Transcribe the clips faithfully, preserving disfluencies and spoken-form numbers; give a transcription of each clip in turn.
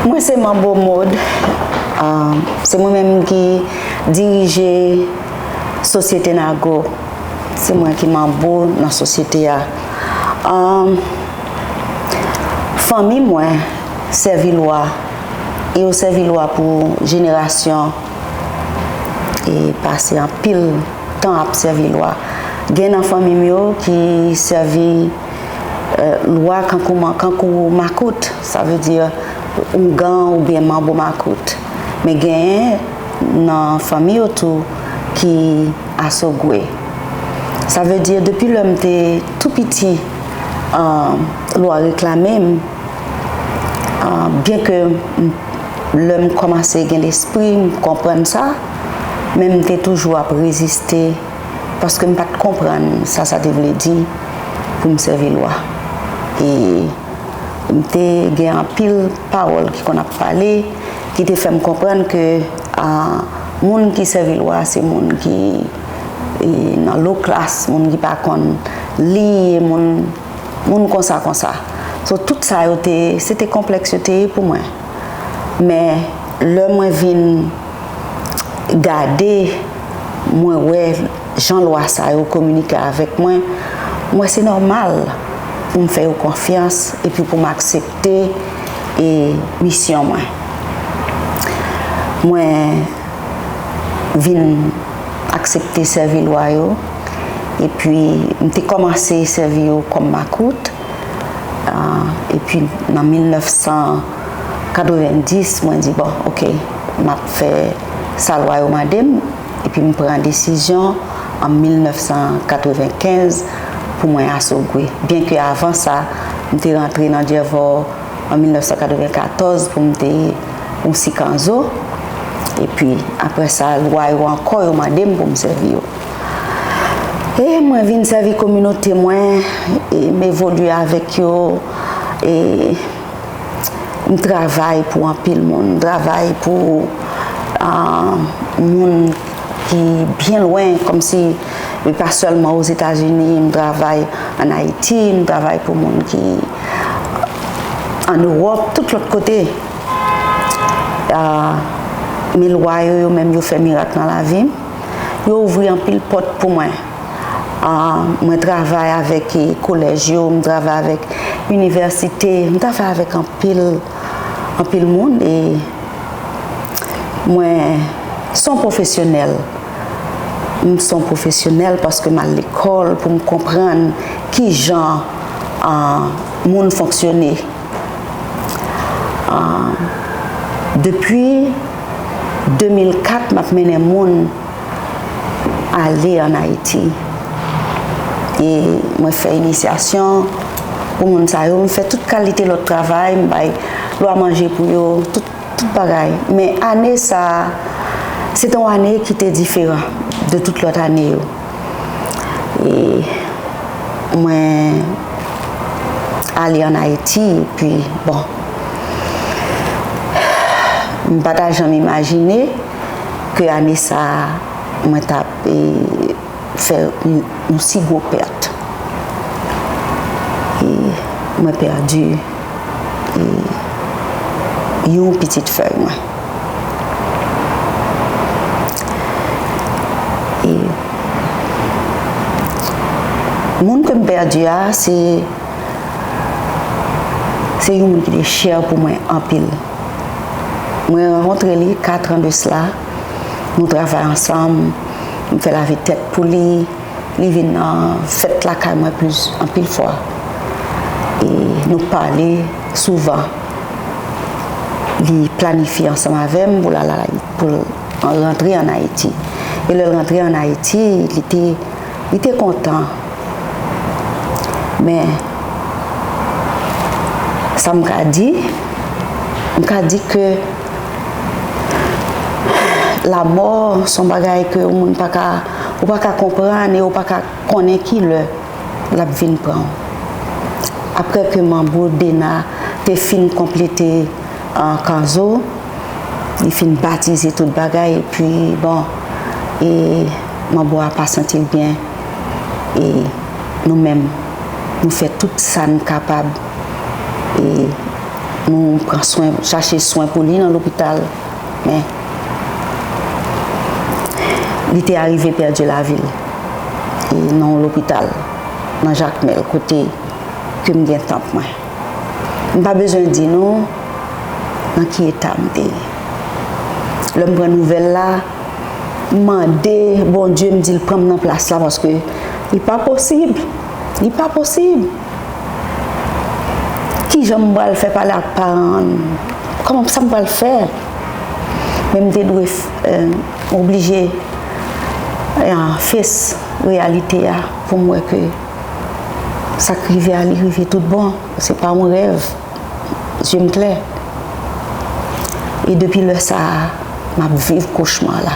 Mwen se Manbo Mode. Ah, se mwen menm ki dirije Sosyete Nago. Se mwen ki manbo nan sosyete a. Ah, fanmi mwen sèvi lwa, e yo sèvi lwa pou jenerasyon, e pase anpil tan ap sèvi lwa. Gen nan fanmi m yo ki sèvi, eh, lwa kankou, kankou makout, sa vle di oungan oubyen manbo makout. Men genyen nan fanmi yo tou ki asogwe. Sa vle di, depi lè m te tou piti, ah, lwa reklame m, ah, byen ke m, lè m kòmanse gen lespri, m konprann sa, men m te toujou ap reziste, paske m pa t konprann sa sa te vle di pou m sèvi lwa. E m te gen anpil pawòl ki konn ap pale, ki te fè m konprann ke, ah, moun ki sèvi lwa, se moun ki, e, nan low class, moun ki pa konn li, e moun, moun konsa, konsa. So, tout sa yo te, se te konplèks yo te ye pou mwen. Men, lè mwen vin gade, mwen wè jan lwa sa yo kominike avèk mwen, mwen se nòmal pou m fè yo konfyans epi pou m aksepte, e, misyon mwen. Mwen vin aksepte sèvi lwa yo, epi m te kòmanse sèvi yo kòm makout. Ah, epi nan mil nèf san katrevendis, mwen di, bon, oke, m ap fè sa lwa yo mande m, epi m pran desizyon an mil nèf san katrevenkenz pou mwen asogwe. Byen ke avan sa, m te rantre nan Dyèvò an mil nèf san katrevenkatòz pou m te yon sikanzo. Epi, apre sa, lwa yo ankò, yo mande m pou m sèvi yo. E mwen vin sèvi kominote mwen, e m evolye avèk yo, e m travay pou anpil moun, m travay pou, ah, moun ki byen lwen, kòmsi, e pa sèlman Ozetazini, m travay ann Ayiti, m travay pou moun ki ann Ewòp, tout lòt kote. Ah, men lwa yo, yo menm, yo fè mirak nan lavi m. Yo ouvri anpil pòt pou mwen. Ah, mwen travay avèk, e, kolèj yo, m travay avèk inivèsite, m travay avèk anpil, anpil moun, e mwen se yon pwofesyonèl. M se yon pwofesyonèl paske m al lekòl pou m konprann kijan, ah, moun fonksyone. Ah, depi de mil kat, m ap mennen moun ale ann Ayiti. E mwen fè inisyasyon pou moun sa yo, m fè tout kalite lòt travay, m bay lwa manje pou yo, tout, tout bagay. Men ane sa a, se te yon ane ki te diferan de tout lòt ane yo. E mwen ale ann Ayiti, epi, bon, m pa ta janm imajine ke ane sa a, mwen t ap, e, fè yon, yon si gwo pèt. E mwen pèdi, e, yon pitit fèy mwen. E moun ke m pèdi a, se, se yon moun ki te chè pou mwen anpil. Mwen rankontre li kat an de sila. Nou travay ansanm. M fè lave tèt pou li. Li vin nan fèt lakay mwen plis, anpil fwa. E nou pale souvan. Li planifye ansanm avè m pou l al, pou l rantre ann Ayiti. E lè l rantre ann Ayiti, li te, li te kontan. Men, sa m ka di, m ka di ke lanmò se yon bagay ke yon moun pa ka, ou pa ka konprann e ou pa ka konnen ki lè l ap vin pran w. Apre ke Manbo Dena te fin konplete, ah, kanzo, li fin batize tout bagay, epi, bon, e Manbo a pa santi l byen, e nou menm, nou fè tout sa n kapab, e Nou pran swen, chache swen pou li nan lopital, men li te arive pèdi lavi l, e nan yon lopital nan Jakmèl, kote ke m gen tanp mwen. M pa bezwen di nou nan ki eta m te ye. Lè m pran nouvèl la, m mande Bondye, m di l pran m nan plas la, paske li pa posib. Li pa posib. Kijan m pral fè pale ak paran an? Kòman, sa m pral fè? Men m te dwe, eh, oblije, eh, face reyalite a pou m wè ke sa k rive a, li rive tout bon. Se pa yon rèv. Zye m klè. E depi lè sa a, m ap viv kochma la.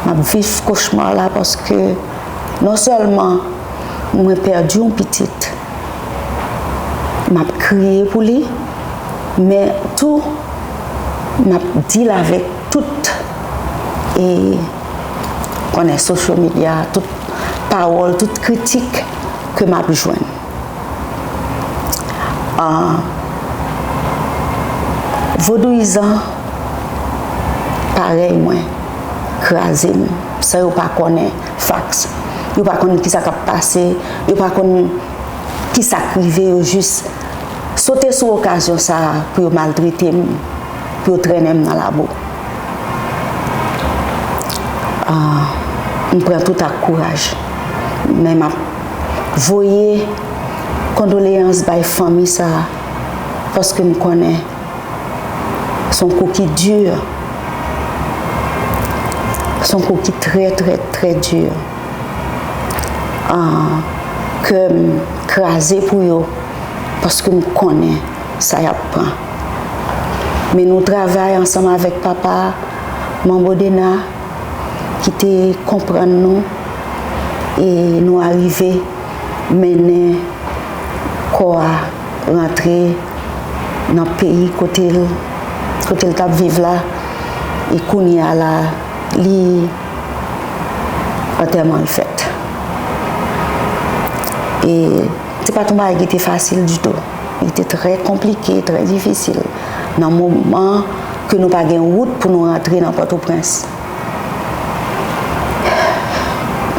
M ap viv kochma la paske non sèlman mwen pèdi yon pitit, m ap kriye pou li, men tou, m ap deal avèk tout, e, konnen, social media, tout pawòl, tout kritik ke m ap jwenn. Ah, vodouyizan parèy mwen kraze m san yo pa konnen facts. Yo pa konn kisa k ap pase, yo pa konn kisa k rive, yo jis sote sou okazyon sa a pou yo maltrete m, pou yo trennen m nan labou. Ah, m pran tout ak kouraj, men m ap voye kondoleyans bay fanmi sa a, paske m konnen se yon kou ki di. Se yon kou ki trè, trè, trè di. Ah, kè m kraze pou yo, paske m konnen sa y ap pran. Men nou travay ansanm avèk papa Manbo Dena, ki te konprann nou, e nou arive mennen kò a rantre nan peyi kote l, kote l t ap viv la, e kounye a la, li, antèman l fèt. E se pa t yon bagay ki te fasil ditou. Li te trè konplike, trè difisil. Nan moman ke nou pa gen wout pou nou rantre nan Pòtoprens.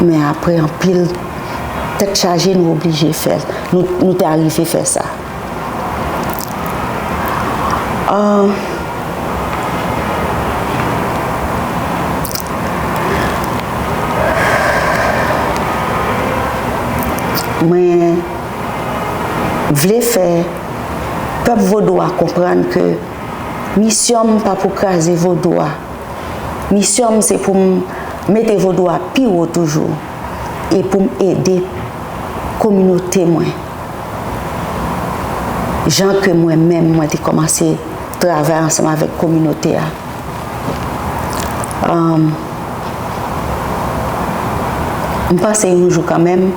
Men apre anpil tèt chaje, nou oblije fè l. Nou, nou te arive fè sa. Ah, mwen vle fè pèp vodou a konprann ke misyon m pa pou kraze vodou a. Misyon m se pou m mete vodou a pi wo toujou e pou m ede kominote mwen. Jan ke mwen menm, mwen te kòmanse travay ansanm avèk kominote a. Ahn, m panse yon jou kanmenm,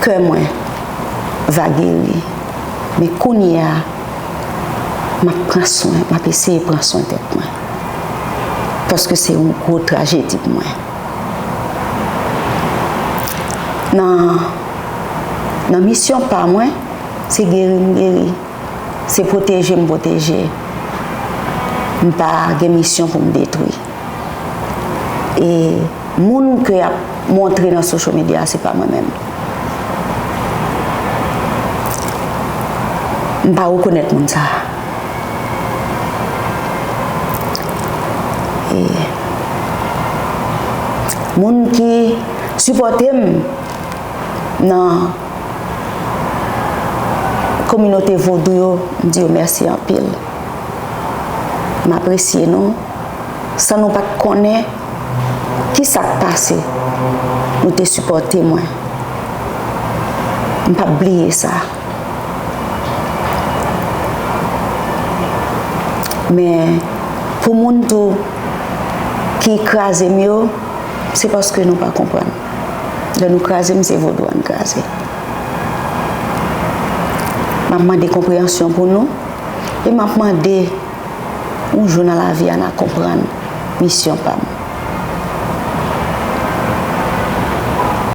kè mwen va geri. Men kounye a, m ap pran swen, m ap eseye pran swen tèt mwen. Paske se yon gwo trajedi pou mwen. Nan, nan misyon pa mwen, se geri m geri, se pwoteje m pwoteje. M pa gen misyon pou m detwi. E moun ke y ap montre nan social media a, se pa mwen menm. M pa rekonèt moun sa a. E moun ki sipòte m nan kominote vodou yo, m di yo mèsi anpil. M apresye nou. San nou pa t konnen kisa k pase, nou te sipòte mwen. M p ap bliye sa. Men, pou moun tou ki kraze m yo, se paske nou pa konprann. Lè nou kraze m, se vodou a n kraze. M ap mande konpreyansyon pou nou, e m ap mande yon jou nan lavi a n a konprann misyon pa m.